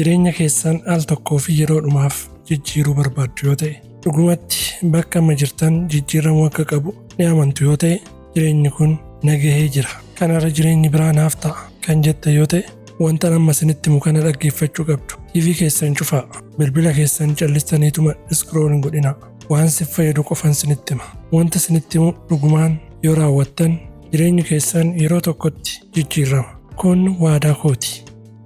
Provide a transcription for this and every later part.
Jireenya keessan al tokkoo fi yeroo dhumaaf jijjiiruu barbaaddu yoo ta'e, dhugumatti bakka amma jirtan jijjiiramuu akka qabu ni amantu yoo ta'e, jireenyi kun na gahee jira, kanarra jireenyi biraa naaf ta'a kan jettan yoo ta'e, wantan amma isinitti himu kana dhaggeeffachuu qabdu. TV keessan cufaa, bilbila keessan callistaniituma scroll hin godhinaa. Waan sin fayyadu qofan isinitti hima. Wanta isinitti himu dhugumaan yoo raawwattan jireenyi keessan yeroo tokkotti jijjiirama. Kun waadaa kooti.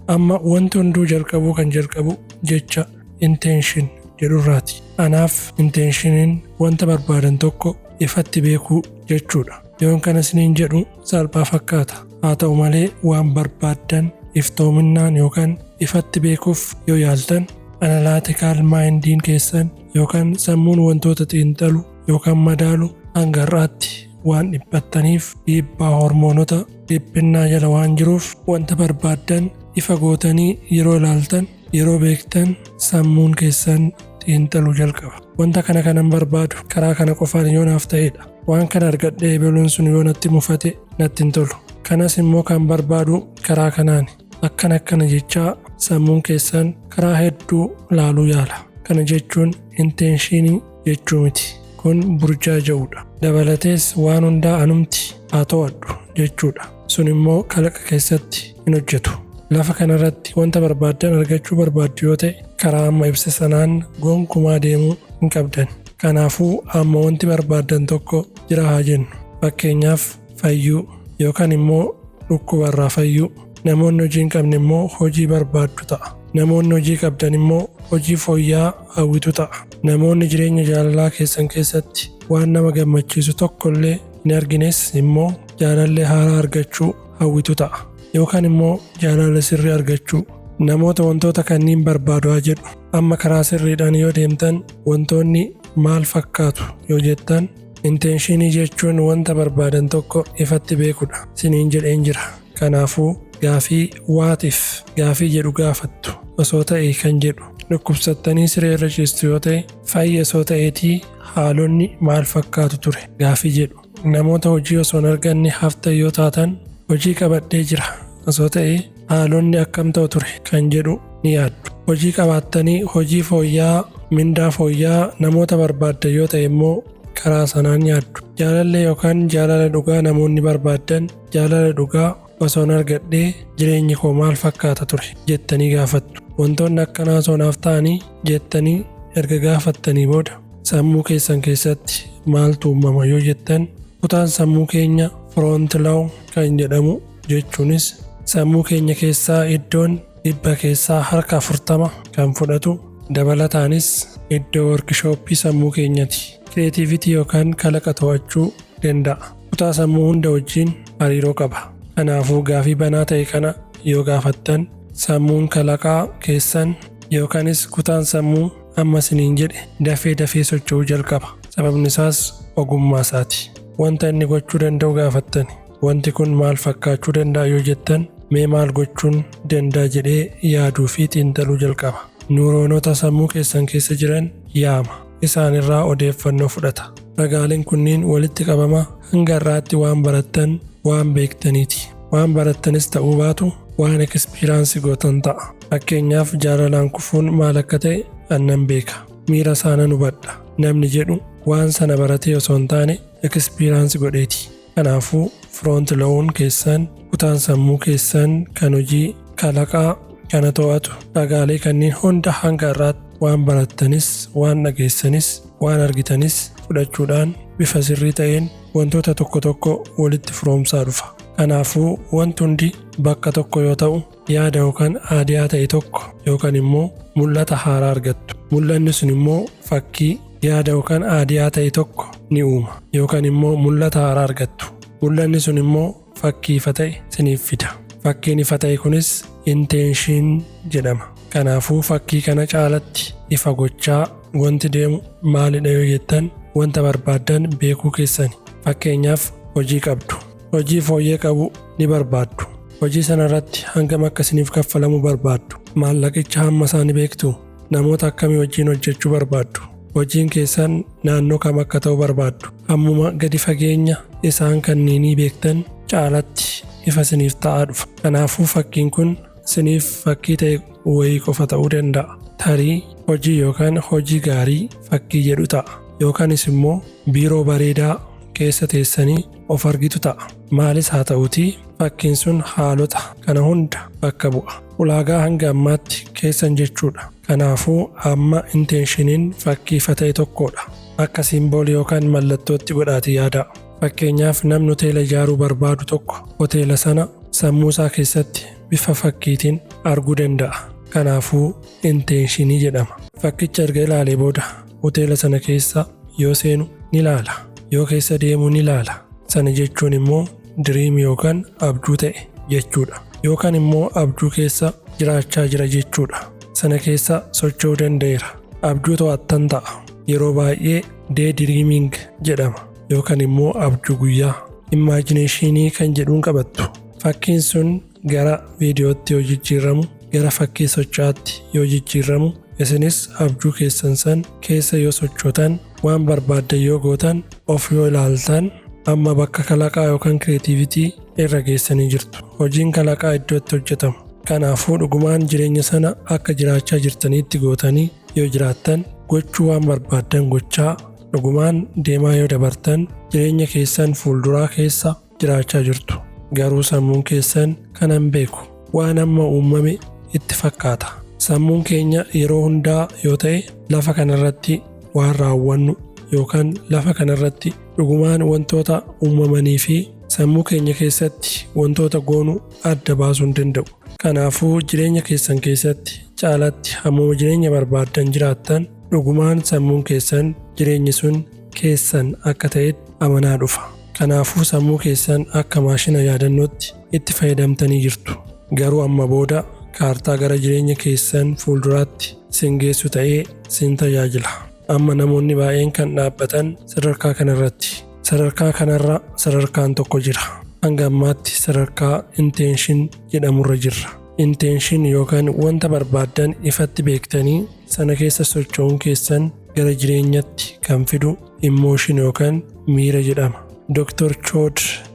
Amma wanti hunduu jalqabuu kan jalqabu jecha intention jedhurraati. Anaaf intentioniin wanta barbaadan tokko ifatti beekuu jechuudha. Yoon kana isiniin jedhu salphaa fakkaata. Haa ta'u malee, waan barbaaddan iftoominnaan yookaan ifatti beekuuf yoo yaaltan, analytical mindiin keessan yookaan sammuun wantoota xiinxalu yookaan madaalu hanga har'aatti waan dhiphattaniif, dhiibbaa hormoonota dhiphinnaa jala waan jiruuf, wanta barbaaddan ifa gootanii yeroo ilaaltan, yeroo beektan, sammuun keessan xiinxaluu jalqaba. Wanta kana kanan barbaadu karaa kana qofaan yoo naaf ta'edha. Waan kana argadhee ebeluun sun yoo natti mufate natti hin tolu. Kanas immoo kan barbaadu karaa kanaani. Akkana akkana jechaa sammuun keessan karaa hedduu laaluu yaala. Kana jechuun intentionii jechuu miti. Kun burjaaja'uudha. Dabalatees waan hundaa anumti haa to'adhu jechuudha. Sun immoo kalaqa keessatti hin hojjetu. Lafa kanarratti wanta barbaaddan argachuu barbaaddu yoo ta'e, karaa amma ibsa sanaan gonkumaa deemuu hin qabdan. Kanaafuu amma wanti barbaaddan tokko jira haa jennu. Fakkeenyaaf, fayyuu yookaan immoo dhukkubarraa fayyuu. Namoonni hojii hin qabne immoo hojii barbaaddu ta'a. Namoonni hojii qabdan immoo hojii fooyya'aa hawwitu ta'a. Namoonni jireenya jaalalaa keessan keessatti waan nama gammachiisu tokko illee hin argines immoo jaalallee haaraa argachuu hawwitu ta'a. Yookaan immoo jaalala sirrii argachuu. Namoota wantoota kanniin barbaadu haa jedhu. Amma karaa sirriidhaan yoo deemtan wantoonni maal fakkaatu yoo jettan, intentionii jechuun wanta barbaadan tokko ifatti beekudha siniin jedheen jira. Kanaafuu gaafii "what if" gaafii jedhu gaafattu. Osoo ta'e kan jedhu. Dhukkubsattanii siree irra ciistu yoo ta'e, fayya osoo ta'eetii haalonni maal fakkaatu ture gaafii jedhu. Namoota hojii osoo hin arganne haftan yoo taatan, hojii qabadhee jira osoo ta'e haalonni akkam ta'u ture kan jedhu ni yaaddu. Hojii qabaattanii hojii fooyya'aa, mindaa fooyya'aa namoota barbaaddan yoo ta'e immoo karaa sanaan yaaddu. Jaalallee yookaan jaalala dhugaa namoonni barbaaddan, jaalala dhugaa osoon argadhee jireenyi koo maal fakkaata ture jettanii gaafattu. Wantoonni akkanaa osoo naaf ta'anii jettanii erga gaafattanii booda sammuu keessan keessatti maaltu uumama yoo jettan, kutaan sammuu keenya front lobe kan jedhamu, jechuunis sammuu keenya keessaa iddoon 40% kan fudhatu, dabalataanis iddoo workshopii sammuu keenyati. Creativity yookaan kalaqa to'achuu danda'a. Kutaa sammuu hunda wajjin hariiroo qaba. Kanaafuu gaafii banaa ta'e kana yoo gaafattan, sammuun kalaqaa keessan yookaanis kutaan sammuu amma isiniin jedhe dafee dafee socho'uu jalqaba. Sababni isaas ogummaa isaati. Wanta inni gochuu danda'u gaafattani. Wanti kun maal fakkaachuu danda'a yoo jettan, mee maal gochuun danda'a jedhee yaaduu fi xiinxaluu jalqaba. Neuronota sammuu keessan keessa jiran yaama. Isaan irraa odeeffannoo fudhata. Ragaaleen kunniin walitti qabama hanga har'aatti waan barattan, waan beektaniiti. Waan barattanis ta'uu baatu waan experience gootan ta'a. Fakkeenyaaf, jaalalaan kufuun maal akka ta'e annan beeka. Miira isaa nan hubadha. Namni jedhu waan sana baratee osoo hin taane experience godheeti. Kanaafuu front lobeuun keessan, kutaan sammuu keessan kan hojii kalaqaa kana to'atu, ragaalee kanneen hunda hanga har'aatti waan barattanis, waan dhageessanis, waan argitanis fudhachuudhaan bifa sirrii ta'een wantoota tokko tokko walitti firoomsaa dhufa. Kanaafuu wanti hundi bakka tokko yoo ta'u, yaada yookaan idea ta'e tokko yookaan immoo mul'ata haaraa argattu. Mul'anni sun immoo fakkii yaada yookaan idea ta'e tokko ni uuma yookaan immoo mul'ata haaraa argattu. Mul'anni sun immoo fakkii ifa ta'e siniif fida. Fakkiin ifa ta'e kunis intention jedhama. Kanaafuu fakkii kana caalatti ifa gochaa wanti deemu maalidha yoo jettan, wanta barbaaddan beekuu keessani. Fakkeenyaaf, hojii qabdu. Hojii fooyyee qabu ni barbaaddu. Hojii sana irratti hangam akka isiniif kaffalamu barbaaddu. Maallaqicha hamma isaa ni beektu. Namoota akkamii wajjin hojjechuu barbaaddu? Hojiin keessan naannoo kam akka ta'u barbaaddu? Hammuma gadi fageenya isaan kanneenii beektan caalatti ifa isiniif ta'aa dhufa. Kanaafuu fakkiin kun isiniif fakkii ta'e wayii qofa ta'uu danda'a. Tarii hojii yookaan hojii gaarii fakkii jedhu ta'a. Yookaanis immoo biiroo bareedaa keessa teessanii of argitu ta'a. Maalis haa ta'uutii, fakkiin sun haalota kana hunda bakka bu'a. Ulaagaa hanga ammaatti keessan jechuudha. Kanaafuu amma intentioniin fakkii ifa ta'e tokkodha. Akka symbol yookaan mallattootti godhaatii yaadaa. Fakkeenyaaf, namni hoteela ijaaruu barbaadu tokko hoteela sana sammuu isaa keessatti bifa fakkiitiin arguu danda'a. Kanaafuu intentionii jedhama. Fakkicha erga ilaalee booda hoteela sana keessa yoo seenu ni ilaala. Yoo keessa deemu ni ilaala. Sana jechuun immoo dream yookaan abjuu ta'e jechuudha. Yookaan immoo abjuu keessa jiraachaa jira jechuudha. Sana keessa socho'uu danda'eera. Abjuu to'attan ta'a. Yeroo baay'ee day dreaming jedhama. Yookaan immoo abjuu guyyaa. Imaginationii kan jedhuun qabattu. Fakkiin sun gara viidiyootti yoo jijjiiramu, gara fakkii socho'aatti yoo jijjiiramu, isinis abjuu keessan san keessa yoo sochootan, waan barbaaddan yoo gootan, of yoo ilaaltan, amma bakka kalaqaa yookaan creativity irra geessanii jirtu. Hojiin kalaqaa iddoo itti hojjetamu. Kanaafuu dhugumaan jireenya sana akka jiraachaa jirtaniitti gootanii yoo jiraattan, gochuu waan barbaaddan gochaa dhugumaan deemaa yoo dabartan, jireenya keessan fuulduraa keessa jiraachaa jirtu. Garuu sammuun keessan kana hin beeku. Waan amma uumame itti fakkaata. Sammuun keenya yeroo hundaa yoo ta'e lafa kanarratti waan raawwannu yookaan lafa kanarratti dhugumaan wantoota uumamanii fi sammuu keenya keessatti wantoota goonu adda baasuu hin danda'u. Kanaafuu jireenya keessan keessatti caalatti hammuma jireenya barbaaddan jiraattan, dhugumaan sammuun keessan jireenyi sun keessan akka ta'etti amanaa dhufa. Kanaafuu sammuu keessan akka maashina yaadannootti itti fayyadamtanii jirtu. Garuu amma booda kaartaa gara jireenya keessan fuulduraatti sin geessu ta'ee sin tajaajila. Amma namoonni baay'een kan dhaabbatan sadarkaa kanarratti. Sadarkaa kanarra sadarkaan tokko jira. Hanga ammaatti sadarkaa intention jedhamurra jirra. Intention yookaan wanta barbaaddan ifatti beektanii sana keessa socho'uun keessan gara jireenyatti kan fidu emotion yookaan miira jedhama. Dr. Joe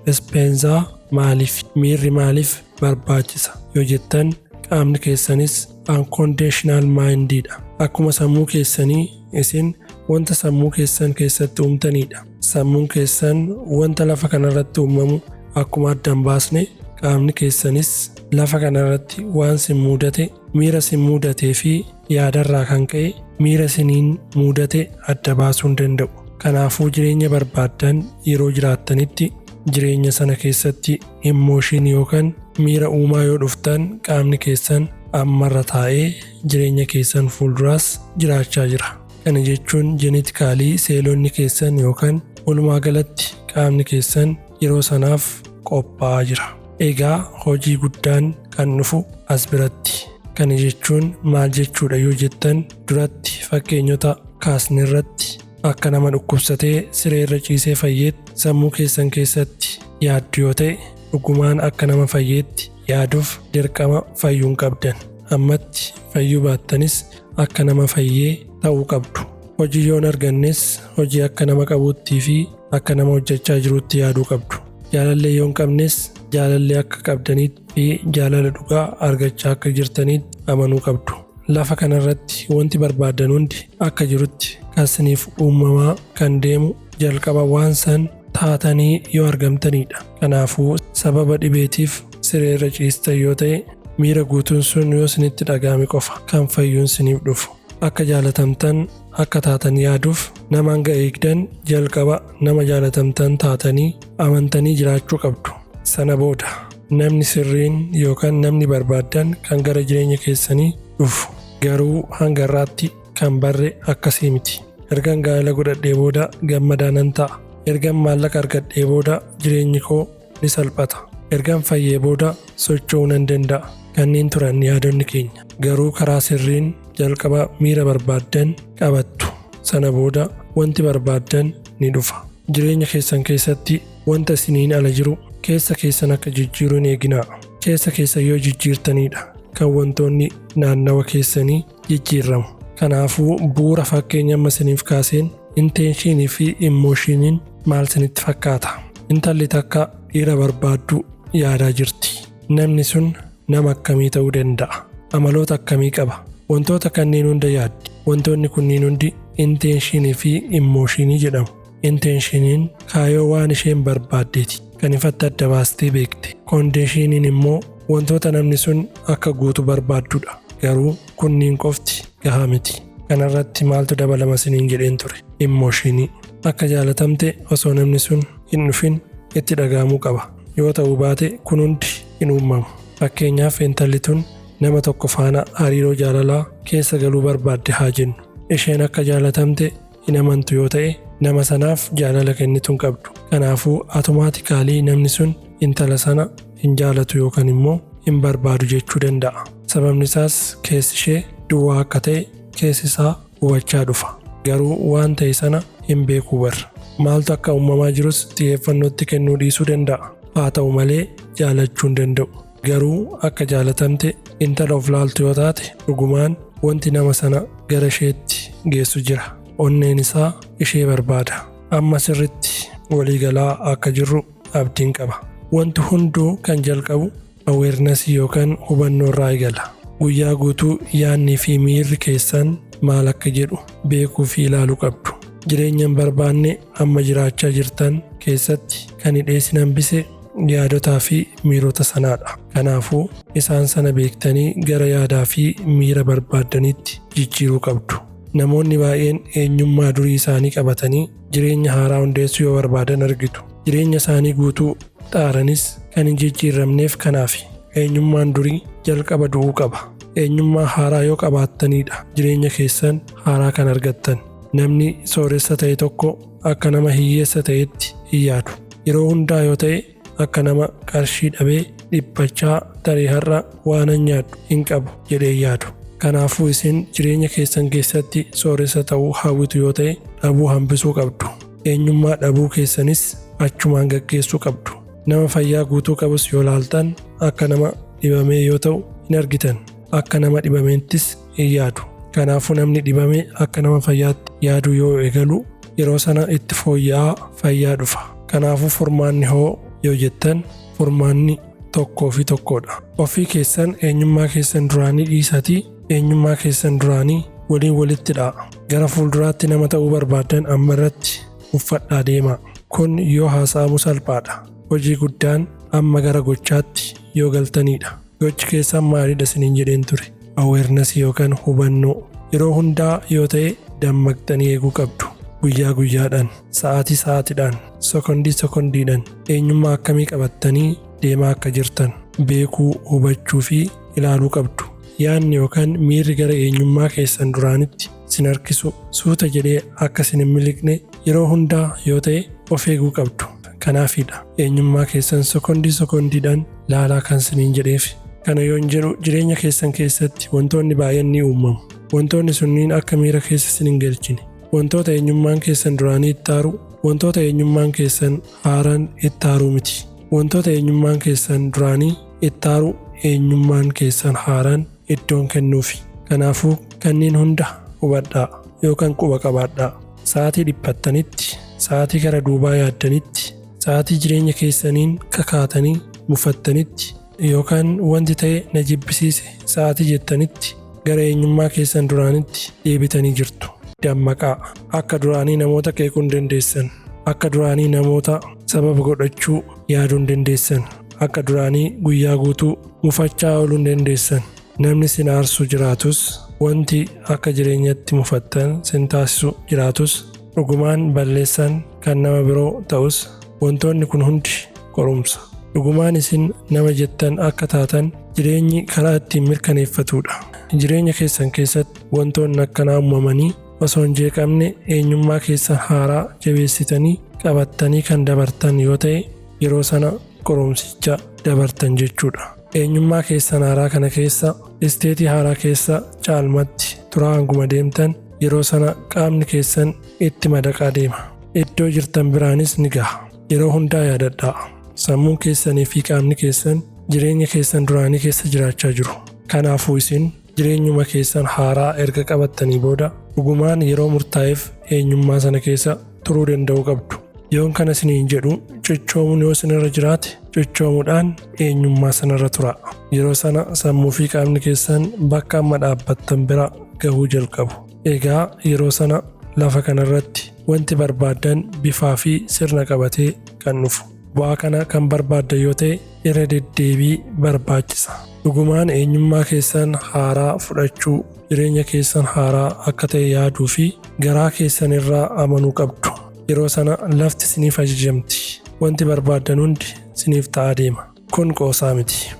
Dispenza maaliif miirri maaliif barbaachisa yoo jettan, qaamni keessanis unconditional mindiidha. Akkuma sammuu keessanii isin wanta sammuu keessan keessatti uumtanidha. Sammuun keessan wanta lafa kanarratti uumamu akkuma adda hin baasne, qaamni keessanis lafa kanarratti waan sin mudate, miira sin mudatee fi yaadarraa kan ka'e miira siniin mudate adda baasuu hin danda'u. Kanaafuu jireenya barbaaddan yeroo jiraattanitti, jireenya sana keessatti emotion yookaan miira uumaa yoo dhuftan, qaamni keessan ammarra taa'ee jireenya keessan fuulduraas jiraachaa jira. Kana jechuun genetically seelonni keessan yookaan walumaa galatti qaamni keessan yeroo sanaaf qophaa'aa jira. Egaa hojii guddaan kan dhufu as biratti. Kana jechuun maal jechuudha yoo jettan, duratti fakkeenyota kaasne irratti akka nama dhukkubsatee siree irra ciisee fayyeetti sammuu keessan keessatti yaaddu yoo ta'e, dhugumaan akka nama fayyeetti yaaduuf dirqama fayyuu hin qabdan. Ammatti fayyuu baattanis akka nama fayyee ta'uu qabdu. Hojii yoon argannes hojii akka nama qabuuttii fi akka nama hojjechaa jiruutti yaaduu qabdu. Jaalallee yoo hin qabnes jaalallee akka qabdaniitti fi jaalala dhugaa argachaa akka jirtaniitti amanuu qabdu. Lafa kanarratti wanti barbaaddan hundi akka jirutti kan isiniif uumamaa kan deemu jalqaba waan san taatanii yoo argamtanidha. Kanaafuu sababa dhibeetiif siree irra ciistan yoo ta'e, miira guutuun sun yoo isinitti dhaga'ame qofa kan fayyuun isiniif dhufu. Akka jaalatamtan akka taatan yaaduuf nama hanga eegdan, jalqaba nama jaalatamtan taatanii amantanii jiraachuu qabdu. Sana booda namni sirriin yookaan namni barbaaddan kan gara jireenya keessanii dhufu. Garuu hanga irraatti kan barre akkasii miti. Ergan gaa'ela godhadhee booda gammadaa nan ta'a. Ergan maallaqa argadhee booda jireenyi koo ni salphata. Ergan fayyee booda socho'uu nan danda'a. Kanneen turan yaadonni keenya. Garuu karaa sirriin jalqaba miira barbaaddan qabattu. Sana booda wanti barbaaddan ni dhufa. Jireenya keessan keessatti wanta isiniin ala jiru keessa keessan akka jijjiiruu hin eeginaa. Keessa keessan yoo jijjiirtanidha kan wantoonni naannawa keessanii jijjiiramu. Kanaafuu bu'uura fakkeenya amma isiniif kaaseen intentionii fi emotioniin maal isinitti fakkaata? Intalli takka dhiira barbaaddu yaadaa jirti. Namni sun nama akkamii ta'uu danda'a? Amaloota akkamii qaba? Wantoota kanneen hunda yaaddi. Wantoonni kunniin hundi intention fi emotion jedhamu. Intentioniin kaayyoo waan isheen barbaaddeeti, kan ifatti adda baastee beekte. Conditioniin immoo wantoota namni sun akka guutu barbaaddudha. Garuu kunniin qofti gahaa miti. Kanarratti maaltu dabalama isiniin jedheen ture? Emotion. Akka jaalatamte osoo namni sun hin dhufin itti dhaga'amuu qaba. Yoo ta'uu baate kun hundi hin uumamu. Fakkeenyaaf, intalli tun nama tokko faana hariiroo jaalalaa keessa galuu barbaadde haa jennu. Isheen akka jaalatamte hin amantu yoo ta'e, nama sanaaf jaalala kennitu hin qabdu. Kanaafuu automatically namni sun intala sana hin jaalatu yookaan immoo hin barbaadu jechuu danda'a. Sababni isaas keessi ishee duwwaa akka ta'e keessi isaa hubachaa dhufa. Garuu waan ta'e sana hin beekuu barra. Maaltu akka uumamaa jirus xiyyeeffannootti kennuu dhiisuu danda'a. Haa ta'u malee jaalachuu hin danda'u. Garuu akka jaalatamte intala of laaltu yoo taate, dhugumaan wanti nama sana gara isheetti geessu jira. Onneen isaa ishee barbaada. Amma sirritti waliigalaa akka jirru abdiin qaba. Wanti hunduu kan jalqabu awareness yookaan hubannoo irraa eegala. Guyyaa guutuu yaadnii fi miirri keessan maal akka jedhu beekuu fi ilaaluu qabdu. Jireenya hin barbaanne amma jiraachaa jirtan keessatti kan hidhee isin hambise yaadotaa fi miirota sanaadha. Kanaafuu isaan sana beektanii gara yaadaa fi miira barbaaddanitti jijjiiruu qabdu. Namoonni baay'een eenyummaa durii isaanii qabatanii jireenya haaraa hundeessuu yoo barbaadan argitu. Jireenya isaanii guutuu xaaranis kan hin jijjiiramneef kanaafi. Eenyummaan durii jalqaba du'uu qaba. Eenyummaa haaraa yoo qabaattanidha jireenya keessan haaraa kan argattan. Namni sooressa ta'e tokko akka nama hiyyeessa ta'etti hin yaadu. Yeroo hundaa yoo ta'e akka nama qarshii dhabee dhiphachaa, tarii har'a waanan nyaadhu hin qabu jedhee yaadu. Kanaafuu isin jireenya keessan keessatti sooressa ta'uu hawwitu yoo ta'e, dhabuu hambisuu qabdu. Eenyummaa dhabuu keessanis achumaan gaggeessuu qabdu. Nama fayyaa guutuu qabus yoo laaltan, akka nama dhibamee yoo ta'u hin argitan. Akka nama dhibameettis hin yaadu. Kanaafuu namni dhibame akka nama fayyaatti yaaduu yoo eegalu, yeroo sana itti fooyya'aa fayyaa dhufa. Kanaafuu furmaanni hoo yoo jettan, furmaanni tokkoo fi tokkodha. Ofii keessan eenyummaa keessan duraanii dhiisatii eenyummaa keessan duraanii waliin walitti dha'a. Gara fuulduraatti nama ta'uu barbaaddan amma irratti uffadhaa deemaa. Kun yoo haasa'amu salphaadha. Hojii guddaan amma gara gochaatti yoo galtanidha. Gochi keessan maalidha isiniin jedheen ture? Awareness yookaan hubannoo. Yeroo hundaa yoo ta'e dammaqxanii eeguu qabdu. Guyyaa guyyaadhaan, sa'aatii sa'aatiidhaan, sekondii sekondiidhaan eenyummaa akkamii qabattanii deemaa akka jirtan beekuu, hubachuu fi ilaaluu qabdu. Yaadni yookaan miirri gara eenyummaa keessan duraanitti sin harkisu suuta jedhee akka sin hin miliqne yeroo hundaa yoo ta'e of eeguu qabdu. Kanaafidha eenyummaa keessan sekondii sekondiidhaan laalaa kan siniin jedheef. Kana yoon jedhu, jireenya keessan keessatti wantoonni baay'een ni uumamu. Wantoonni sunniin akka miira keessa sin hin galchine. Wantoota eenyummaan keessan duraanii itti aaru, wantoota eenyummaan keessan haaraan itti aaruu miti. Wantoota eenyummaan keessan duraanii itti aaru eenyummaan keessan haaraan iddoon kennuufi. Kanaafuu kanneen hunda hubadhaa yookaan quba qabaadhaa. Sa'aatii dhiphattanitti, sa'aatii gara duubaa yaaddanitti, sa'aatii jireenya keessaniin kakaatanii mufattanitti yookaan wanti ta'e na jibbisiise sa'aatii jettanitti, gara eenyummaa keessan duraanitti deebitanii jirtu. Dammaqaa. Akka duraanii namoota qeequu hin dandeessan. Akka duraanii namoota sababa godhachuu yaaduu hin dandeessan. Akka duraanii guyyaa guutuu mufachaa ooluu hin dandeessan. Namni sin aarsu jiraatus, wanti akka jireenyatti mufattan sin taasisu jiraatus, dhugumaan balleessan kan nama biroo ta'us, wantoonni kun hundi qorumsa. Dhugumaan isin nama jettan akka taatan jireenyi karaa ittiin mirkaneeffatudha. Jireenya keessan keessatti wantoonni akkanaa uumamanii osoo hin jeeqamne eenyummaa keessan haaraa jabeessitanii qabattanii kan dabartan yoo ta'e, yeroo sana qorumsicha dabartan jechuudha. Eenyummaa keessan haaraa kana keessa, state haaraa keessa caalmatti turaa hanguma deemtan, yeroo sana qaamni keessan itti madaqaa deema. Iddoo jirtan biraanis ni gaha. Yeroo hundaa yaadadhaa. Sammuun keessanii fi qaamni keessan jireenya keessan duraanii keessa jiraachaa jiru. Kanaafuu isin jireenyuma keessan haaraa erga qabattanii booda dhugumaan yeroo murtaa'eef eenyummaa sana keessa turuu danda'uu qabdu. Yoon kana isiniin jedhu, cichoomuun yoo isinirra jiraate, cichoomuudhaan eenyummaa sanarra tura. Yeroo sana sammuu fi qaamni keessan bakka amma dhaabbattan bira gahuu jalqabu. Egaa yeroo sana lafa kanarratti wanti barbaaddan bifaa fi sirna qabatee kan dhufu. Bu'aa kana kan barbaaddan yoo ta'e, irra deddeebii barbaachisa. Dhugumaan eenyummaa keessan haaraa fudhachuu, jireenya keessan haaraa akka ta'e yaaduu fi garaa keessan irraa amanuu qabdu. Yeroo sana lafti siniif ajajamti. Wanti barbaaddan hundi siniif ta'aa deema. Kun qoosaa miti.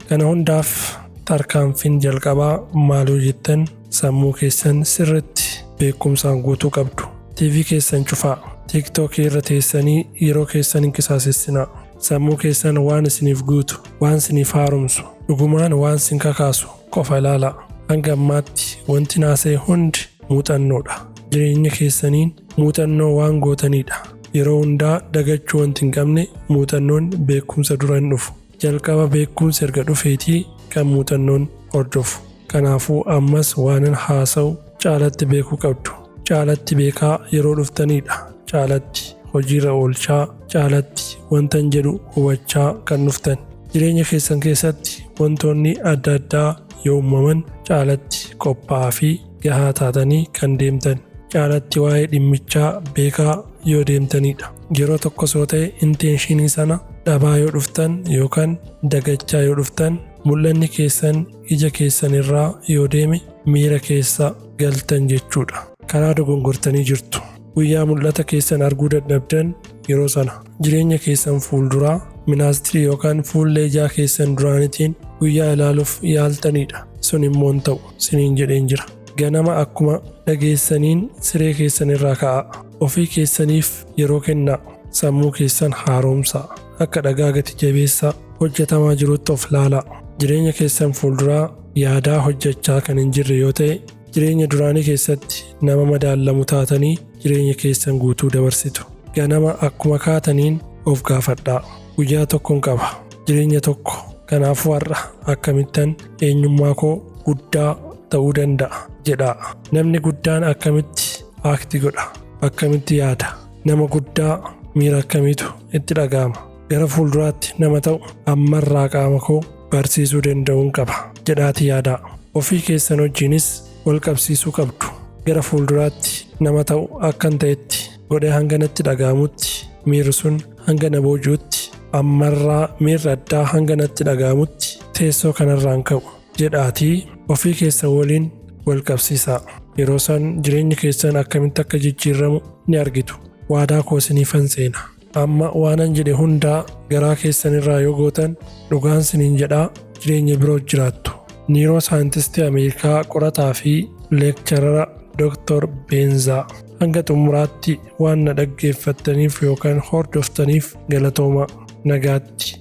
Kana hundaaf tarkaanfiin jalqabaa maaloo jettan, sammuu keessan sirritti beekumsaan guutuu qabdu. TV keessan cufaa. TikTokii irra teessanii yeroo keessan hin qisaasessinaa. Sammuu keessan waan isiniif guutu, waan isiniif haaromsu, dhugumaan waan isin kakaasu qofa ilaalaa. Hanga ammaatti wanti naasa'e hundi muuxannoodha. Jireenya keessaniin muuxannoo waan gootanidha. Yeroo hundaa dagachuu wanti hin qabne, muuxannoon beekumsa dura hin dhufu. Jalqaba beekumsi erga dhufeetii kan muuxannoon hordofu. Kanaafuu ammas waanan haasa'u caalatti beekuu qabdu. Caalatti beekaa yeroo dhuftanidha. Caalatti hojiirra oolchaa, caalatti wantan jedhu hubachaa kan dhuftan. Jireenya keessan keessatti wantoonni adda addaa yoo uumaman, caalatti qophaa'aa fi gahaa taatanii kan deemtan. Caalatti waa'ee dhimmichaa beekaa yoo deemtanidha. Yeroo tokkos yoo ta'e intentionii sana dhabaa yoo dhuftan yookaan dagachaa yoo dhuftan, mul'anni keessan ija keessan irraa yoo deeme, miira keessa galtan jechuudha. Karaa dogongortanii jirtu. Guyyaa mul'ata keessan arguu dadhabdan, yeroo sana jireenya keessan fuulduraa minaastirii yookaan fuullee ijaa keessan duraanitiin guyyaa ilaaluuf yaaltanidha. Sun immoo hin ta'u siniin jedheen jira. Ganama akkuma dhageessaniin siree keessan irraa ka'aa. Ofii keessaniif yeroo kennaa. Sammuu keessan haaromsaa. Akka dhagaa gati jabeessaa hojjetamaa jirutti of laalaa. Jireenya keessan fuulduraa yaadaa hojjechaa kan hin jirre yoo ta'e, jireenya duraanii keessatti nama madaallamu taatanii jireenya keessan guutuu dabarsitu. Ganama akkuma kaataniin of gaafadhaa. Guyyaa tokkon qaba. Jireenya tokko. Kanaafuu har'a akkamittan eenyummaa koo guddaa ta'uu danda'a jedhaa. Namni guddaan akkamitti act godha? Akkamitti yaada? Nama guddaa miira akkamiitu itti dhaga'ama? Gara fuulduraatti nama ta'u ammarraa qaama koo barsiisuu danda'uun qaba jedhaatii yaadaa. Ofii keessan wajjinis wal qabsiisuu qabdu. Gara fuulduraatti nama ta'u akkan ta'etti godhee hanga natti dhaga'amutti, miirri sun hanga na booji'utti, ammarraa miirri addaa hanga natti dhaga'amutti teessoo kanarraan ka'u jedhaatii ofii keessan waliin wal qabsiisaa. Yeroo san jireenyi keessan akkamitti akka jijjiiramu ni argitu. Waadaa koo isiniifan seena. Amma waanan jedhe hundaa garaa keessan irraa yoo gootan, dhugaan siniin jedhaa, jireenya biroo jiraattu. Neuroscientistii Ameerikaa, qorataa fi lecturer Dr. Beenzaa. Hanga xumuraatti waan na dhaggeeffattaniif yookaan hordoftaniif galatooma, nagaatti.